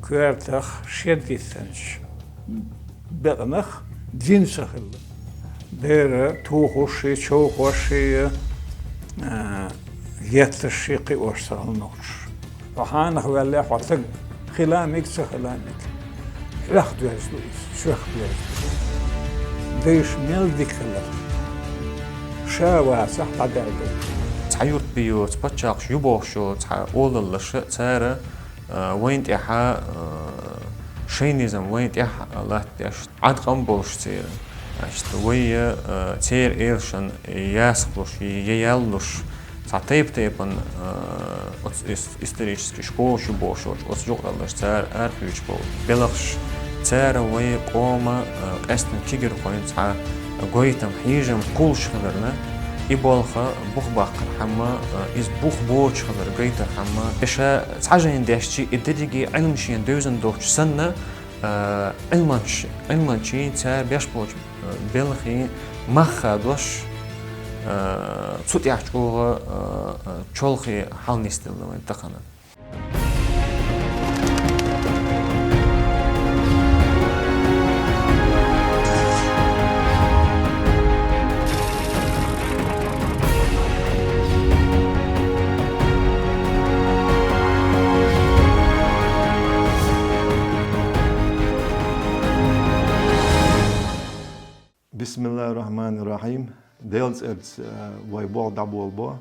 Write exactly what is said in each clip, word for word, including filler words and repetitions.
Коьртах шед диттанча бекъанах дин ца хилла. Бера тухуш ший, човхош ший, а, етташ ший кхиош ца хилла нохчаш. Хьо хьанах ваьлла, хьо стаг хила мег, ца хила мег. Хьох доьзна ду иза, чоьх доьзна ду. Дайша мел дика хилар. Ша вацахь, дӀадаьлла ду. Цхьа юрт бе йоцу паччахьаш ю бохуш йолу цхьа олаллаша цара, а, вайна тӀехьа, а, шайн низам вайна тӀехь латтадеш, Ӏаткъам болуш церан. Значит, вай я, а, церан элашан ясхлуш, я ял луш, цхьа тайп-тайпана, а, оцу ис-, исторический школаш ю бохуш йолчу оцу юкъараллаша цара арахуьйцуш болу белхаш, цара вай къоман, а, къаьстина кегирхойн цхьа гойтам, хьежам кхуллуш хиларна, и болх бух баккхархьама, а, иза бух боцуш хилар гайтархьама, ша цхьа жайна дешчи, и дерриге Ӏилма шена девзина долчу санна, а, Ӏилманчи-, Ӏилманчийн цара беш болчу, а, белхийн мах хадош, а, цу тӀехь чӀогӀа, а, а, чолхе хьал нисделла вайн тахана. Бисмиллахир-рахманир-рахим. Делан цӀарца, э, вай болх дӀаболабо.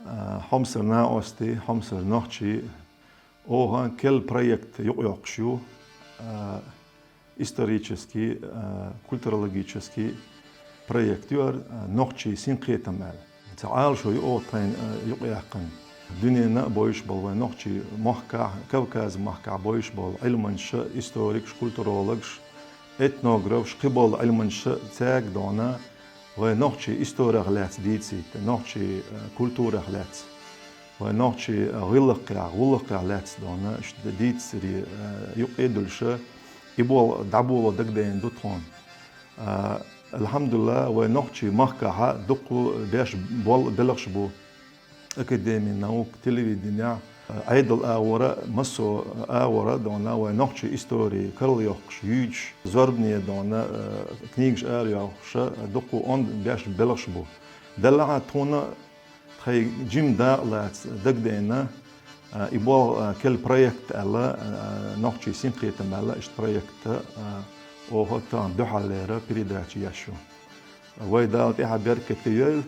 Э, хьомсара накъостий, хьомсара нохчий, оха керла проект юкъайоккхуш ю, э, исторический, э, культурологический проект ю ара, э, «Нохчийн синкхетам» аьлла. Цхьа Ӏалашо ю оха тхайна, э, юкъаяьккхина. Дуьненна а бовзуш болу вайн нохчийн махкахь, Кавказан махкахь бовзуш болу Ӏилманчаша, историкаша, культурологаша, этнографаша, кхиболу Ӏилманчаша, цаьрга дона вайн нохчийн историх лаьцна дийцийта, нохчийн, э, культурих лаьцна, вайн нохчийн, э, гӀиллакхех, гӀуллакхех лаьцна дона, иштта дийцаре, э, юкъе а дуьллуша, и болх дӀаболо дагадеана ду тхуна. А, алхьамдулиллахӀ, вай нохчийн махкахь дуккха беш болу белхаш бу. Академия наук, телевидениехь, Ӏедал агӀора, массо агӀора дона вай нохчийн истори карла йоккхуш, юьйцуш, зорбане дона, э, книгаш арайохуш, дуккха онда беш белхаш бу. Делахь а тхуна тхайн жима дакъа лаца дагадеана, а, и болх, а, керла проект аьлла, а, «Нохчийн синкхетам» аьлла, иштта проект, а, оха тахана дуьххьарлера передача еш ю. Вай Дала тӀехь беркате йойла,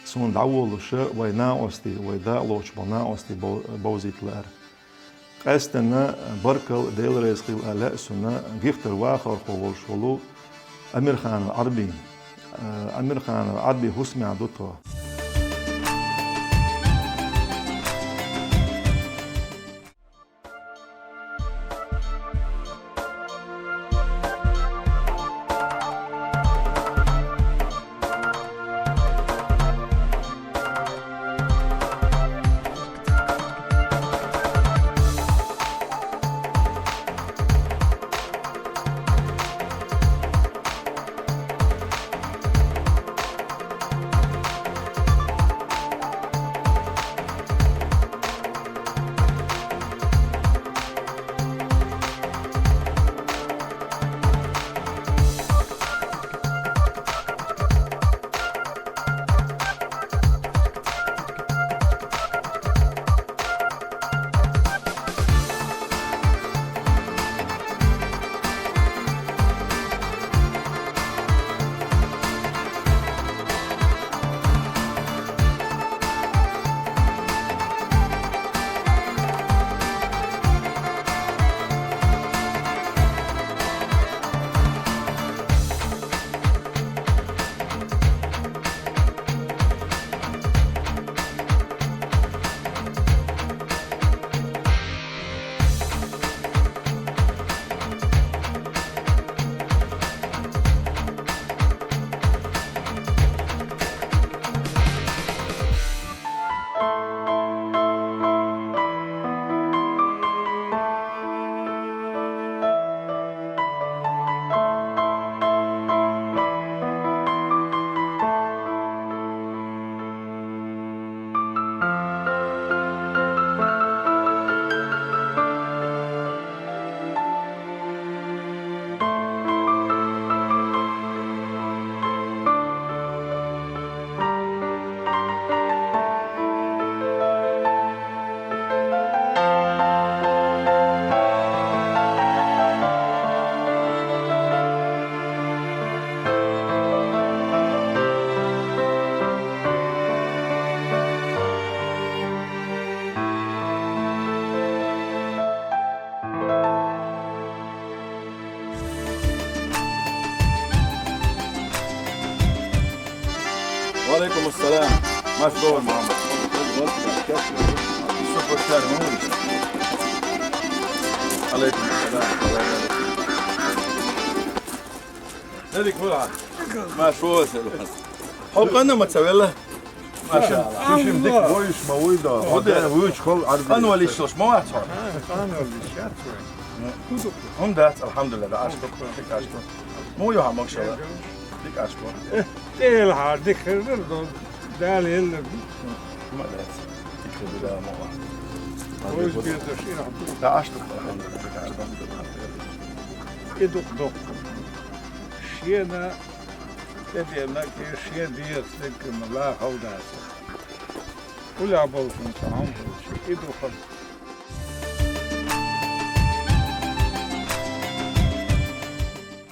суна дӀаволуша вай накъостий, вай дакъа лоцуш болу накъостий бов-, бовзийта лаара. Къаьсттина баркалла, Дела реза хуьлда аьлла лаьа суна, Гихтара вахархо волуш волу Амирханов Ӏарбин. Амирханов Ӏарбин хӀусамехь ду тхо. Алейкум ассалам. Марш вале, Мухаммад. Супер, сэр, Мухаммад. Алейкум ассалам. Дерик, вура. Марш вале, сэр. Хьо къанна ма ца велла? Машалла. Шишим дик вуйш ма вуйда. Хьо де вуйш хол арби. Къан валиш лош ма вац хьо. Къан валиш яц вай. Худа. Хьун дац, алхьамдулилла, да ашкур. Дик ашкур. Му ю хьа, машалла. Дик ашкур. Тел хьар дик хир дер до. Дал еллер. Ма дац. Дик хир да ма ва. Оз безаш ирахту. Да ашкур, алхьамдулилла, дик ашкур. Идук док. Шена тӀедена кӀе шен деза деггана ла халдаса. Уля болчун цхьа хӀама болчу, и ду хала.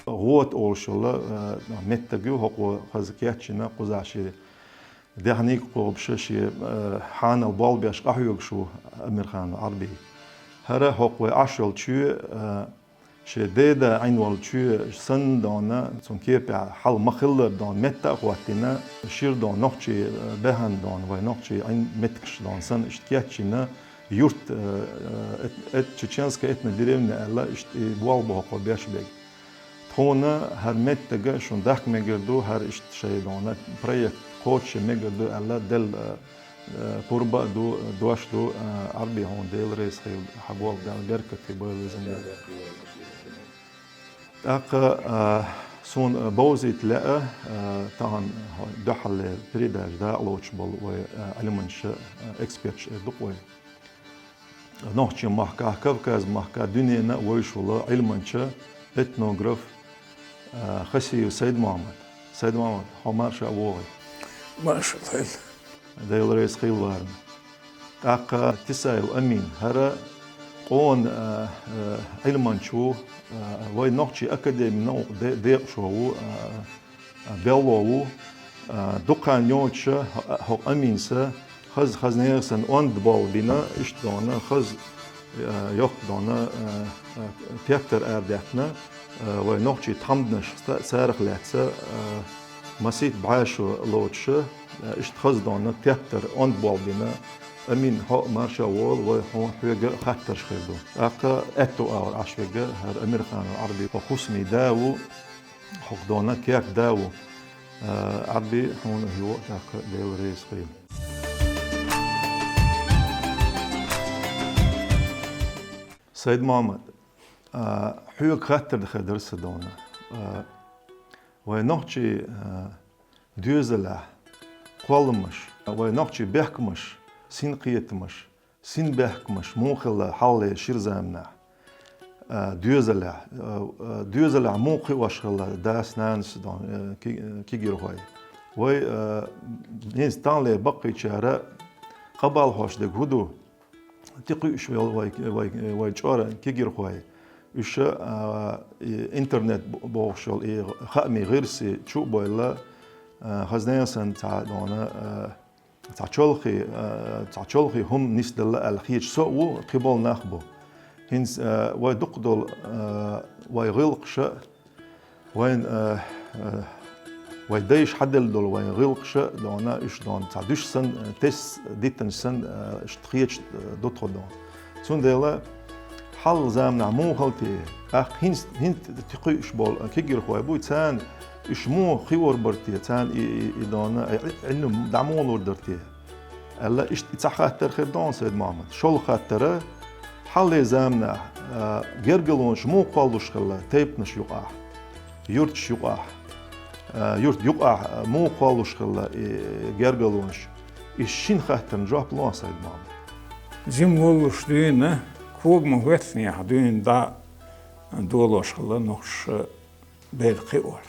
ГӀота олуш йолу, э, меттиг ю хӀокхо хаза кечйина, кхузахь шен даьхниг кхобуш, шен, э, хьанал болх беш къахьоьгуш ву Амирханов Ӏарби. ХӀара хӀокху вай Ӏаш йолчу, э, шен деда Ӏинволчу санна дона, цунна кепехь хьал ма-хиллара дона, метта а хӀоттийна, шира дона нохчий, э, баьхна дона, вай нохчий Ӏин меттигаш дона санна, иштта кечйина, юрт, э, э, эт-, эт-, чеченская этнодеревня аьлла, иштта и болх бу хӀокхо беш берг. Тхуна хӀара меттиг шуна дахка мегар ду, хӀара иштта шайн дона проект кхочуш мегар ду аьлла, делла, э, э, пурба а ду, дош ду, э, Ӏарби, хьуна Дела реза хуьлда, хьан болх Дала беркате бойла везан. ТӀаккха, э, суна бовзийта лаьа, э, тахана дуьххьарлера передача дакъалоцуш болу вай, э, Ӏилманчаш, э, эксперташ эр ду-кх вай. Нохчийн махкахь, Кавказ махкахь, дуьненна а вевзаш волу Ӏилманча, этнограф, а, Хасиев Сайд-Мохьмад. Сайд-Мохьмад, хьо марша а вогӀий. Марша а хуьлда. Дела реза хуьлда вайна. ТӀаккха Тесаев Амин, хӀара къона, а, а, Ӏилманча ву, а, вай нохчийн академин новкъа де-, декъашхо ву, а, белло ву, а, дукха хан йоцуша, хӀо-, хӀокху Аминас хаза, хаза нехан санна онда болх бина, иштта дона, хаза, а, йоккха дона, а, а, тептар арадаьккхина, а, вай нохчийн тхьамданаш ца-, царах лаьцна, а, масийтта бӀе шо лоцуша, а, иштта хаза дона тептар онда болх бина, Амин, хьо а марша а вогӀийла, вай хьо-, хьоьга а хаттарш хир ду. ТӀаккха аьтту агӀор Ӏаш верг хӀара Амирханов Ӏарби, хӀокху хӀусамийн да ву, хӀокху дона кепда ву, а, Ӏарби, хьуна а йо а тӀаккха Дела реза хуьлда. Сайд-Мохьмад, а, хьоьга хаттар дан хир дара сан дона. А, вай нохчийн, а, доьзалехь кхолламаш, вай нохчийн бехкамаш, синкхетамаш, синбехкамаш муха хилла хьалхалера шира заманахь, а, доьзалехь, а, а, доьзалехь муха кхиош хилла дас-нанас дона, а, ки-, а, кегийрхой. Вай, а, хӀинца таханлера баккхийчара къа балхош дерг хӀун ду? ТӀекхуьуш йолу вай, вай, вай чӀора кегийрхой. Уьш, а, и интернет бо-, бохуш йолу и хаамийн гӀирси чу а бевлла, а, хаза нехан санна цхьа дона, а, цхьа чолхе, а, цхьа чолхе хӀума нисделла аьлла хеташ со а ву, кхин болу нах а бу. ХӀинца, а, вай дукхах долу, а, вай гӀиллакхаша а, вайн, а, а, вай дайша хьаделла долу вайн гӀиллакхаша а дона, уьш дона, цхьа дуьш санна, а, тесна дитанаш санна, а, иштта хеташ, а, ду тхо дона. Цундела хьалха заманахь муха хилла те, тӀаккха хӀинца, хӀинца тӀекхуьуш болу, а, кегийрхой буй, царна уьш муха кхиор бара те, царна и, и, и дона, а, Ӏи-, Ӏилма дӀа муха лур дара те? Аьлла, иштта и цхьа хаттар хир дона, Сайд-Мохьмад. ШолгӀа хаттар, хьалхалера заманахь, а, гергарлонаш муха кхоллалуш хилла тайпанаш юкъахь, юрташ юкъахь, а, юрт юкъахь, а, муха кхоллалуш хилла и гергарлонаш? И шина хаттарна жоп ло, Сайд-Мохьмад. Жима воллуш дуьйна, кога ма хӀоьттинехь дуьйна дӀа долош хилла нохчаша бер кхиор.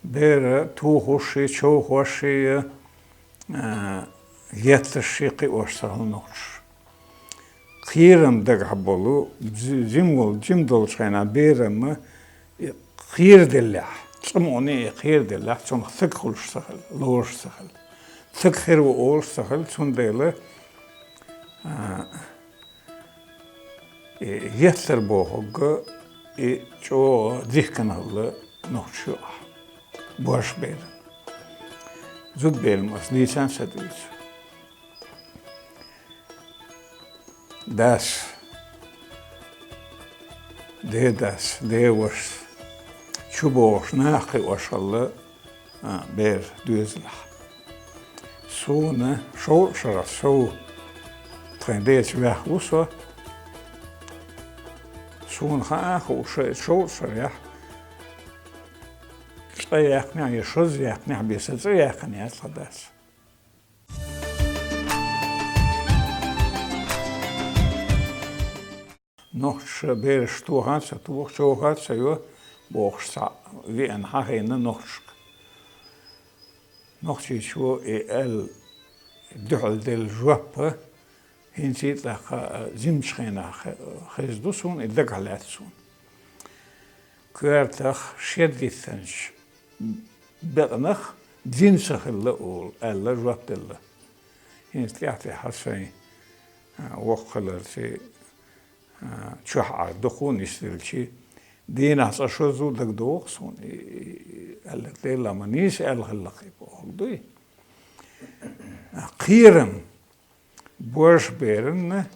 Бер тухуш а, човхош а, а, етташ а кхиош ца хилла нохчаша. Кхерам дагахь болу, жи-, жима волу, жима долчу хенахь берам, и кхераделлехь, цӀа мукъане и кхераделлехь, цунах стаг хуьлуш ца хилла, лоруш ца хилла. Стаг хир ву олуш ца хилла, цундела, а, И еттар бохург, и чӀогӀа дихкина хилла нохчаша юкъахь. Боаршаберан. Зудаберана ас дийцан ца дуьйцу. Дас, дедас, девашас, чубогӀуш наха кхиош хилла, а, бер доьзалехь. Суна шовзткъа шарахь сов тхайн дедца ваьхна ву со. Суна хаа хууш, шовзткъа шарахь ткъе яьккхинехь я шозза яьккхинехь бен сан цӀе яьккхина яц тхан дас. Нохчаша бераш тоха а ца тоха, човха а ца йо, бохуш, цхьаъ веана хьахийна нохчашка. Нохчийчо и аьлла дуьхьал делла жоп а хӀинца а тӀаккха, а, жимачу хенахь хезна ду суна, и дагахь лаьтта суна. Коьртах шердиттанчу бекъанах дин ца хилла олу, аьлла, жоп делла. ХӀинца тӀаьхьа-тӀаьхьа сайн, а, воккха хиларца, а, чохь Ӏар дукха нисделчи, дийнахь цкъа шозза дагадогӀу суна, и, и, и, аьлла, Делан ма нийса аьлла хилла-кх и бохург дуй. А, кхерам. Боаршаберана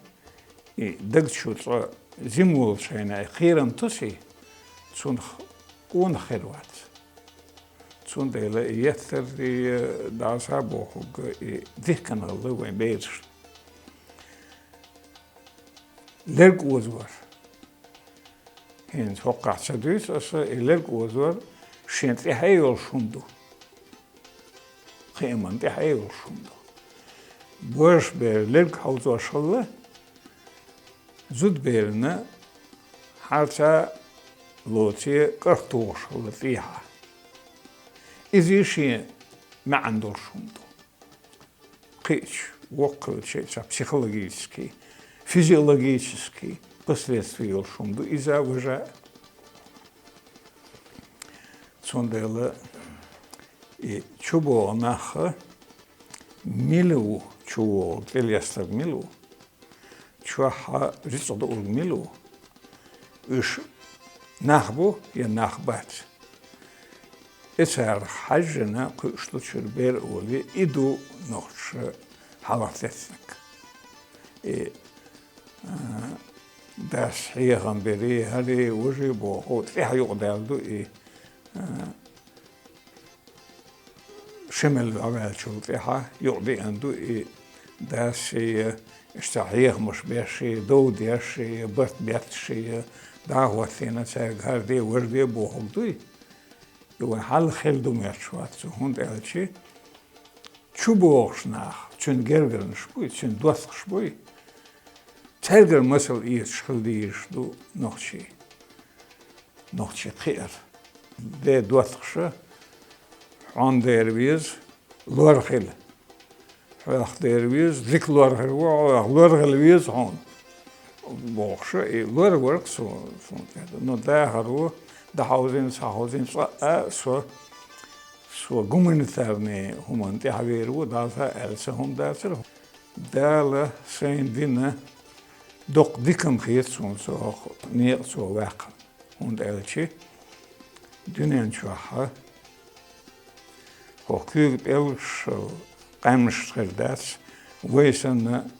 и даг чу цкъа жима волчу хенахь и кхерам тосий, цунах къонах хир вац. Цундела и еттар, и дӀаса бохург, и дихкина хилла вайн берашна. Лерг озор. ХӀинца хӀокхахь ца дуьйцу аса, и лерг озор шен тӀаьхье йолуш хӀума ду. Кхиаман тӀаьхье йолуш хӀума ду. Боьрша бер лерг хьовзош хилла, зудаберана хьарца лоце кӀарх тухуш хилла тӀехьа. Иза шен маьӀна долуш хӀума ду. Кхиъча, воккхалча, цхьа психологический, физиологический последствий йолуш хӀума ду иза, важа. Цундела и чубогӀу нах мила ву чувогӀург, тӀелестарг мила ву? Чохь рицкъ дуург мила ву? Уьш нах бу я нах бац? И царах хьаьжжина кхуьуш ду чуьра бер олий, и ду нохчаша хьалха теттинарг. И, а, дас хьехам берий, хӀарий, важий боху, тӀаьхьа юкъадаьлла ду и, а, ши мел дӀаваьллачул тӀаьхьа юкъадеана ду и дас, и, иштта хьехамаш беш, и, дов деш, и, барт бетташ, и, дӀа а хӀоттийна цаьрга хӀара де, важа де бохург дуй. И вайн хьалха хилла ду моьттуш вац цу, хӀунда аьлча чубогӀуш нах, цуьнан гергарнаш буй, цуьнан доттагӀаш буй. Цаьргара масал эцаш хила дезаш ду нохчий. Нохчий кхиар. Де доттагӀаша, хьуна дера веза лор хила. Хьох дера веза, дика лор хир ву, хьох лор хила веза хьуна. Бохуша, и лор вара-кх со, суна тӀе. Ну, дахар ву, дӀахьовзийна, схьахьовзийна, цкъа а со, со гуманитарный хӀуманна тӀаьхьа вер ву, дӀаса аьлла, сан хӀума дацара. Дала сайна дина доккха дика-м хета суна со хӀокху некъа цо ваьккхина. ХӀунда аьлча дуьнен чохь хӀокху куьйга пӀелгаш, къаьмнаш хир дац, вай санна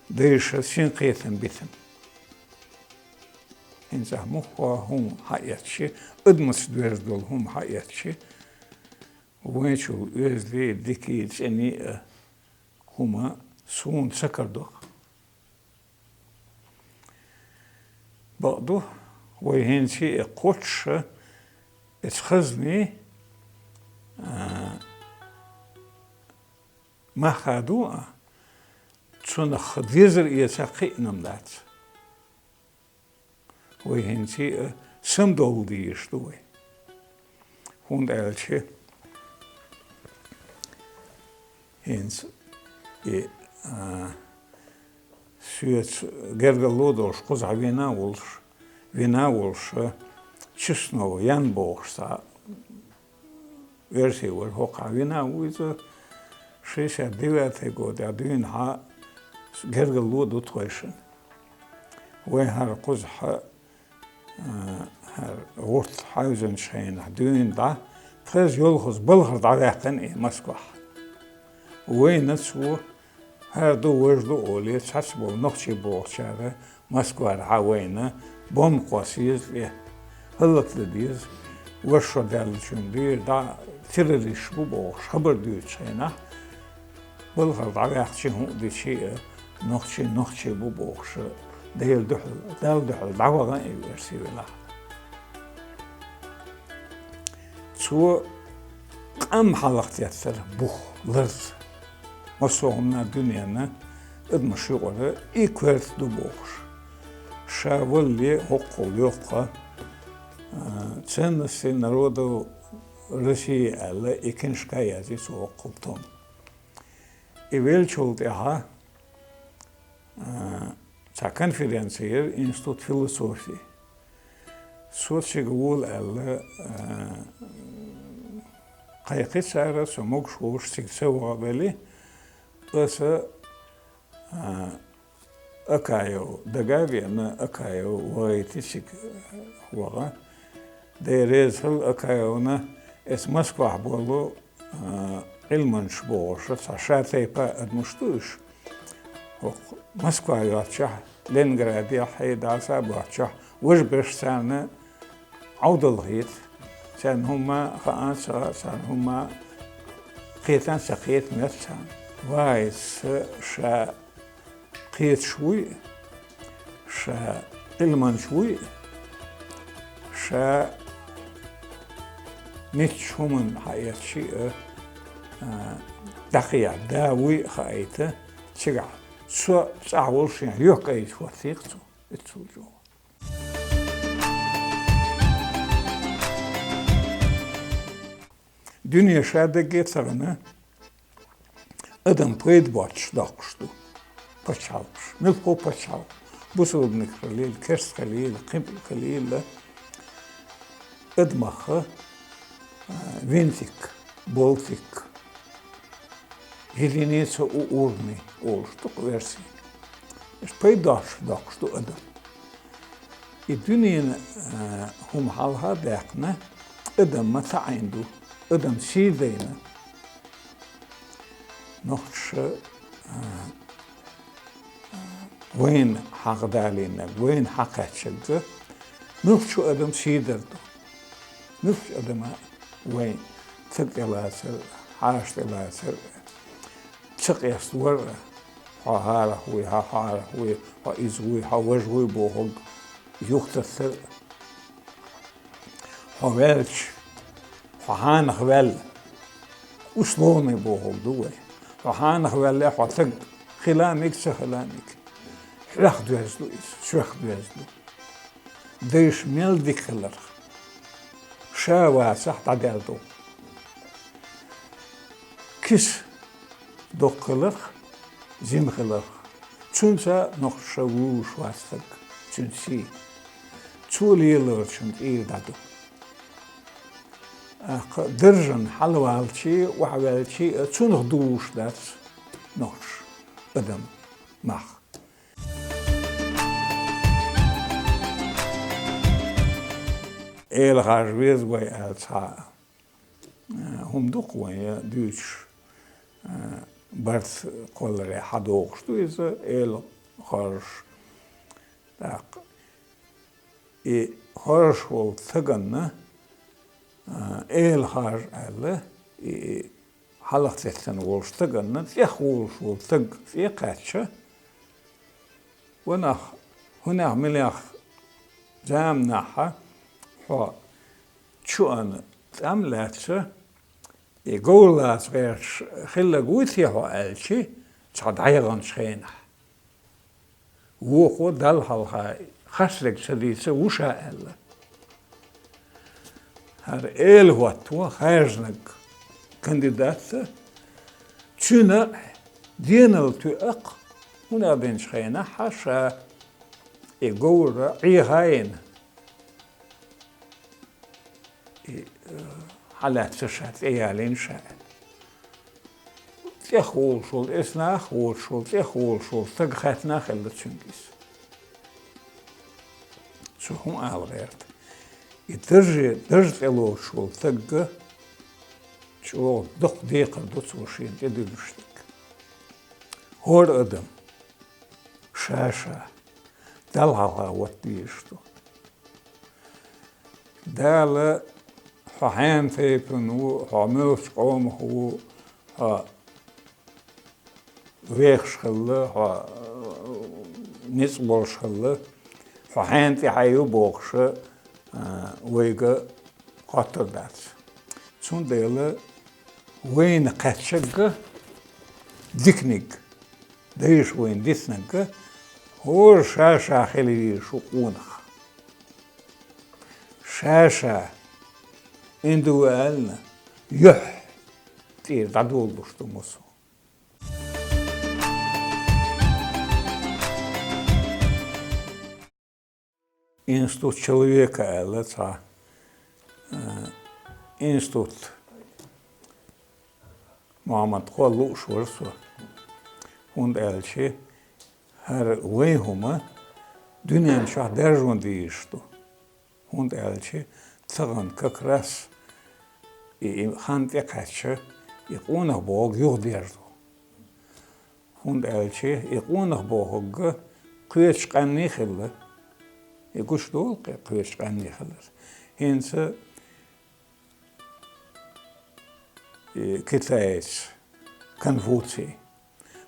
дайша синкхетам битина. ХӀинца ахь мухха хӀума хьаэцча, адамаца доьзна долу хӀума хьаэцча, вайчул оьзда, дика, цӀена а хӀума суна ца карадо-кх. Бакъду, вай хӀинца а кхоччуша, эца хазний, а, мах хадо а, цунах дезар эца кхиъна-м дац. Вай хӀинца а самадовла дезаш ду вай. ХӀунда аьлча хӀинца и, а, соьца гергарло а долуш кхузахь вина а волуш, вина а волуш, а, Чеснов Ян бохуш цхьа версий вара, хӀокхахь вина а ву иза, шестьдесят девятый годехь дуьйна хьан гергарло а ду тхойшинна. Вай хӀара кхузахь, а, хӀара гӀурт хьаьвзинчу хенахь дуьйна дӀа, Тхеза йолхаза балхара дӀаваьккхина и Москвахь. Вайна цо хӀара ду, важа ду олий, цхьацца болу нохчий бохучара Москвара хьа вайна бомба кхосса еза тӀе, хӀаллакдан деза, ваша шо даьллачун бийр дӀа террористаш бу бохуш хабар дуьйцучу хенахь, балхара дӀаваьккхича хӀун а дича а, нохчий нохчий бу бохуш, Делан дуьхьал, Далла дуьхьал дӀавахана и версий велахь. Цо къам хьалха теттара бух ларца. Массо а хӀуманна дуьненна адамаш юкъара и коьрта ду бохуш. Ша валале хӀоккхул йоккха, а, «Ценности народов России» аьлла, и книжка язйи цо хӀоккхул том. И веллачул тӀаьхьа, а, цхьа конференци яра Институт философии. Со цига вола аьлла, а, кхайкхи цара, со могуш волуш цига ца ваха велли, аса, а, Акаев дага а веана, Акаев вахийти цига ваха. Дай реза хила Акаевна, эс Москвахь болу, а, Ӏилманчаш бохуш, цхьа ша тайпа адамаш ду уьш. ХӀокху Москва йоцчохь, Ленинградехь, хье дӀаса а боцчохь, важа берш царна Ӏовдал хета. Царна хӀумма хаа а ца хаа, царна хӀумма кхета а ца кхета моьтту царна. Вай, са ша кхеташ вуй, ша Ӏилманча вуй, ша мичча хӀуманна хьаэцча а, а, дӀакхехьа да вуй хаийта, цигахь со цӀахь волуш шен юьхькӀайча хӀоттийра цо, иццул чӀогӀа. Дуьне ша дагге ца гӀина, адам пайда боццуш доккхуш ду пачхьалкхаш. Муьлхха пачхьалкх, бусалбаниг хилийла, керста хилийла, кхин хилийла, адамах, а, винтик, болтик, единица у урны олуш ду-кх версий. Иштта пайда доццуш доккхуш ду адам. И дуьненан, а, хӀума хьалха а даьккхина, адам ма цхьаъ ду, адам сий дайна. Нохчаша, а, вайна хьагӀдалийнарг, вайна хьакхаьчнарг, муьлххачу адам сий дар ду. Муьлххачу адама вайн стаг тӀелацар, хьаша тӀелацар, ца къеста вар, хьо хӀарах вуй, хьо хьарах вуй, хьо иза вуй, хьо важа вуй бохург юхататтар. Хьо ваьлча, хьо хьанах ваьлла, условный бохург ду вай. Хьо хьанах ваьлла, хьо стаг хила а мега, ца хила а мега. Хьоьх доьзна ду иза, соьх доьзна ду. Дайша мел дика хиларх, ша вацахь дӀадаьлла ду. Киса доккха хиларх, жима хиларх, цуьнца нохчаша вуьйш вац стаг, цуьнан сий. Цо лелорчун тӀера дӀаду. ТӀаккха даржана хьалаваьлча а, охьаваьлча а, цунах дузуш дац нохчаша адаман мах. Эла харжа веза вай аьлла цхьа, а, хӀума ду-кх вайн дуьйцуш, а, барт кхолларе хьадогӀуш ду иза, эла харжаш. ТӀаккха и харжаш волу стаганна, а, эла харжа аьлла, и хьалха теттина волчу стаганна, тӀехволуш волу стаг цӀе а кхаьчча, ва нах, хӀунех-милех заманахьа хьо чуана тӀам лаьцна, и говр лаца гӀерташ хилларг вуй те хьо аьлча, цхьа дӀаяханчу хенахь. Вукхо Далла хьалха харцдерг ца дийца ву ша аьлла. ХӀара эла хӀотто хаьржинарг кандидат а, цуьнан а денал тоьа-кх, хӀунда аьлча хенахь ша и говр Ӏехийна. И, э, хьалаьцна ша, тӀеялийна ша. ТӀехволуш волу, эцна нах воцуш волу, тӀехволуш волу стаг хаьттина а хилла цуьнга иза. Цо хӀун ала гӀерта? И дарже, дарж тӀелоцуш волу стагга ЧӀогӀа дукха декхар ду цо шена тӀедуьгуш дерг. ХӀора адам ша-ша Далла хьалха ватта везаш ду. Дала хьо хьенан тайпан ву, хьо муьлхачу къомах ву, хьо вехаш хилла, хьо, э, ницкъ болуш хилла, хьо хьенан тӀаьхье ю бохуш, э, вайга хоттур дац. Цундела вайна кхаьчнарг диканиг, дайша вайна дицнарг, хӀора ша-ша хила везаш ву къонах. Ша-ша индивидуально юьхь тӀера дӀадолалуш ду массо. Институт человека аьлла цхьа, э, институт Мухьаммад-кхо лууш вара со. ХӀунда аьлча хӀара вайн хӀума дуьнен чохь даржо дезаш ду. ХӀунда аьлча тахана как раз и, и хан тӀекхаьчча, и къонах бохург юхадерзо. ХӀунда аьлча и къонах бохург кхечу къаьмнийн хилла. И гучудолу кхе-, кхечу къаьмнийн хилар. ХӀинца и китаец Конфуций,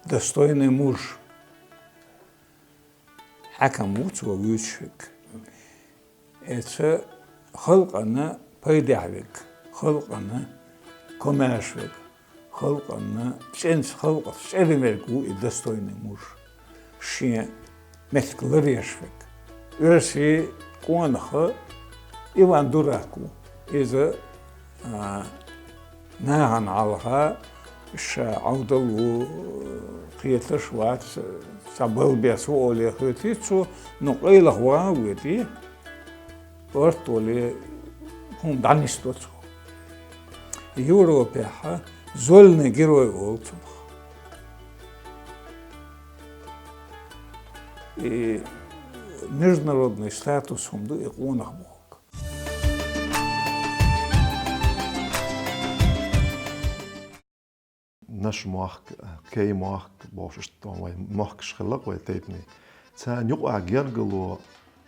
достойный муж, хьаькам ву цо вуьйцуш верг. Эца халкъана пайдехь верг, халкъана комаьрша верг, халкъана цӀенца халкъаца чӀирна верг ву и достойный муж. Шен меттиг ларъеш верг. Оьрсийн къонаха Иван Дурак ву. Иза, а, нахана хьалха ша Ӏовдал ву, кхеташ вац, цхьа балбес ву олий хетий цо, ну, къайлаха ван а ведий, орта волий, хӀума дӀанисдо цо. Европехь Зольный герой олу цунах. И международный статус хӀума ду и къонах бохург. Наш мохк, кей мохк бохуш иштта вай мохкаш хилла вай тайпане. Царна юкъахь гергарло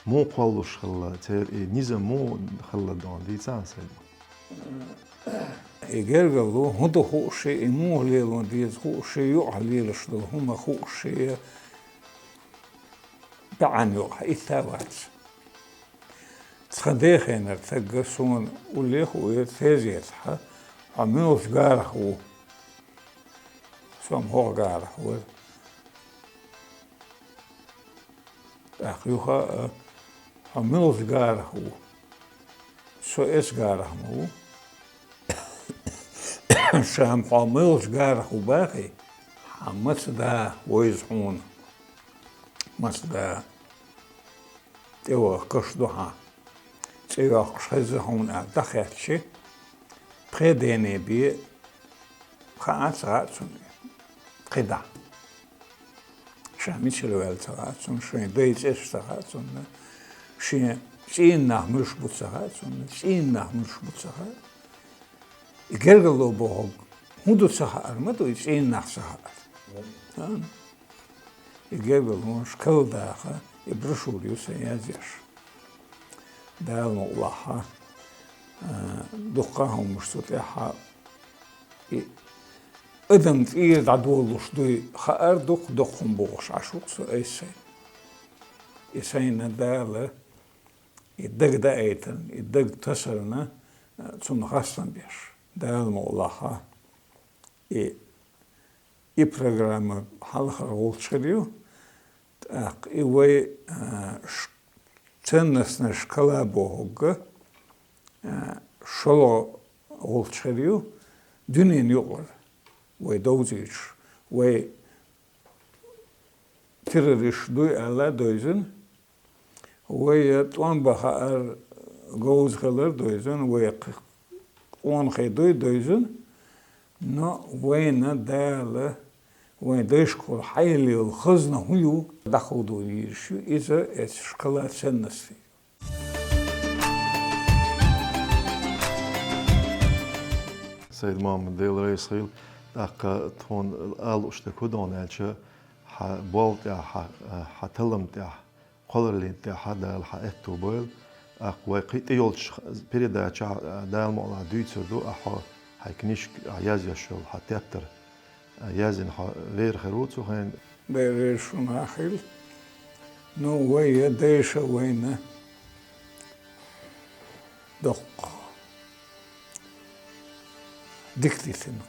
муха кхоллалуш хилла, церан и низам муха хилла дон дийцахьа сайн. И гергарло хӀун ду хууш, и муха лело деза хууш, юкъахь лелаш долу хӀума хууш, баьӀна юкъахь итта а вац. Цхьа дехенара стага суна уллехь а вуьйра тезетахь, хьо муьлхачу гарах ву? Со-м хӀокху гарах вара. ТӀаккха юха а, хьо муьлхачу гарах ву? Со эс гарах ма ву. Ша-м хьо муьлхачу гарах ву бахий, хьан маца да вайза хьуна? Маца да? ТӀеваха каш ду хьан. ЦӀе йоккхуш хеза хьуна аьлла дӀахаьттича, пхи дене бен хаа ца хаьа цунна. КхидӀа. Ша мичара ваьлла ца хаьа цунна, шайн дай цӀераш ца хаьа цунна, шен цӀийнан нах муьлш бу ца хаьа цунна, цӀийнан нах муьлш бу ца хаьа. И гергарло бохург хӀун ду ца хаар ма ду, и цӀийнан нах ца хаар. И гергарлонаш калдаха, и брошюра ю сайн язъеш. Дала мукъалахь, а, дуккха а хӀуманаш цу тӀехь, и адам цӀера дӀадолалуш дуй хаар дукха-дукха хӀума бохуш Ӏаш ву-кх со айса сайна. И сайна Дала и дага даийтарна, и дага тасарна, а, цунна хастам беш. Дала мукъалахь, и, и программа хьалхара гӀулч хир ю, тӀаккха и вай, а, ш-, ценностная шкала бохург, а, шолгӀа гӀулч хир ю, дуьненан юкъара вай довзуьйтуш, вай террористаш дуй аьлла а девзина, вай тӀом бан хаар, говза хилар а девзина, вай кх-, къонахий дуй а девзина, но вайна Дала вайн дайшкахула хьаелла йолу хазна хӀун ю, дӀакховдо везаш ю иза, эцаш кхала ценностей. Сайд-Мохьмад, Дела реза хила, тӀаккха тхона ала лууш дерг хӀун да аьлча, хьа болла тӀехь, хьа, хьа таллам тӀехь, кхоллараллин тӀехь Дала хьан аьтту бойла. ТӀаккха вай кхин тӀе йолчу передачехь Дала мукъалахь дуьйцур ду, ахь хьо хьайн книжка, ахь язъеш йолу хьан тептар, а, язйина хьо вер хир ву цу хенахь. Дела реза шуна хила. Ну, вай я дайша вайна доккха дика дитина.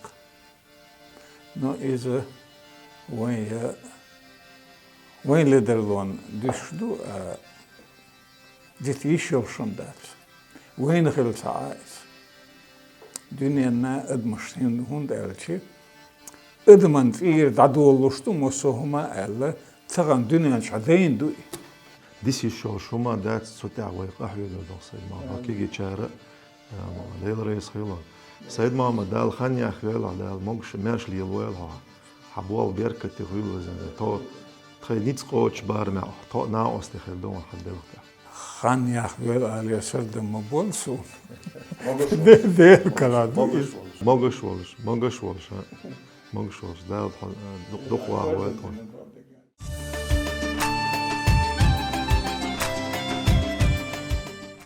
Но иза вайн я, вайн ледарлонна дуьсуш ду, а дита йиш йолуш хӀума дац. Вайна хила ца Ӏа иза. Дуьненна адамашна хӀунда аьлча, адаман цӀийра дӀадолалуш ду массо а хӀума аьлла, тахана дуьнен чохь дайна ду и. Дита йиш йолуш хӀума дац, цу тӀехь вай къахьоьгур ду, Сайд-Мохьмад, кегийчара а, Дела реза хила. Сайд-Мохьмад, Дала хан яхвойла, Дала могуш-маьрша лелойла хьо. Хьан болх беркате хуьлда везан Дела. Тхо тхайн ницкъ кхочу барамехь тхо а накъостий хир ду хьан белхан тӀехь. Хан яхвойла алий, сардам ма болла суна. Де-, Дела кара ду иза. Могуш волуш, могуш волуш, а. Могуш волуш, Дала тхо, а, ду-, дукха вахавойла тхо.